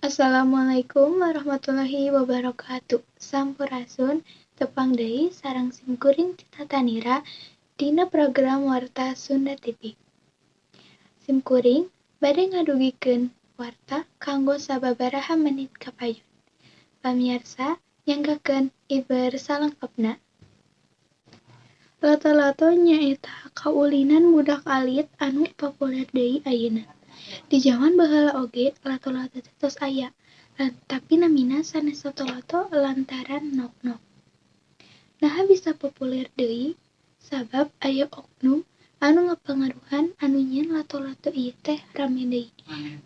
Assalamualaikum warahmatullahi wabarakatuh. Sampurasun, tepang deui sareng simkuring Tita Tanira dina program Warta Sunda TV. Simkuring bade ngadugikeun warta kanggo sababaraha menit kapayun. Pamiarsa, nyanggakeun iber salengkepna. Lato-lato nyaeta kaulinan budak alit anu populer deui ayeuna. Di jaman baheula oge lato-lato teh tos aya, tapi namina sanes lato-lato lantaran nok-nok. Naha bisa populer deui? Sabab aya oknum anu ngapangaruhan anu nyieun lato-lato ieu teh rame deui.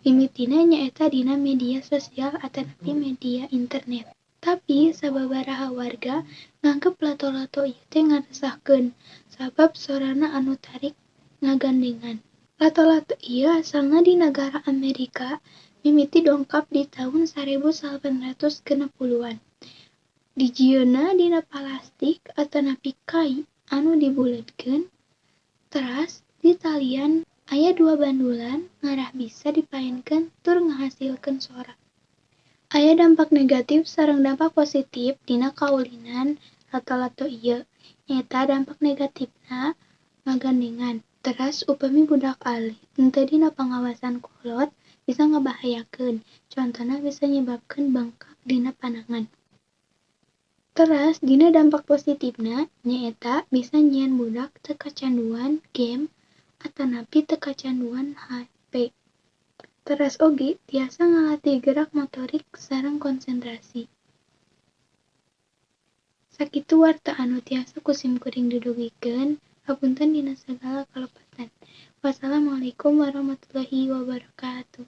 Mimitina nyaeta dina media sosial atanapi media internet. Tapi sababaraha warga nganggep lato-lato ieu teh ngaresahkeun sabab sorana anu tarik ngagandengan. Lato-lato ieu asalna di nagara Amerika, mimiti dongkap di taun 1860-an. Dijieunna dina palastik atanapi kai anu dibuledkeun, teras ditalian aya dua bandulan ngarah bisa dipaenkeun tur ngahasilkeun sora. Aya dampak negatif sareng dampak positif dina kaulinan lato-lato ieu. Nyaeta dampak negatifna ngagandengan. Teras upami budak alit henteu dina pangawasan kolot bisa ngabahayakeun, contona bisa nyebabkeun bengkak dina panangan. Teras dina dampak positifna nyaeta bisa nyieun budak teu kacanduan game atanapi teu kacanduan HP. Teras oge tiasa ngalatih gerak motorik sareng konsentrasi. Sakitu warta anu tiasa ku simkuring didugikeun. Hapunten dina sagala kalepatan. Wassalamualaikum warahmatullahi wabarakatuh.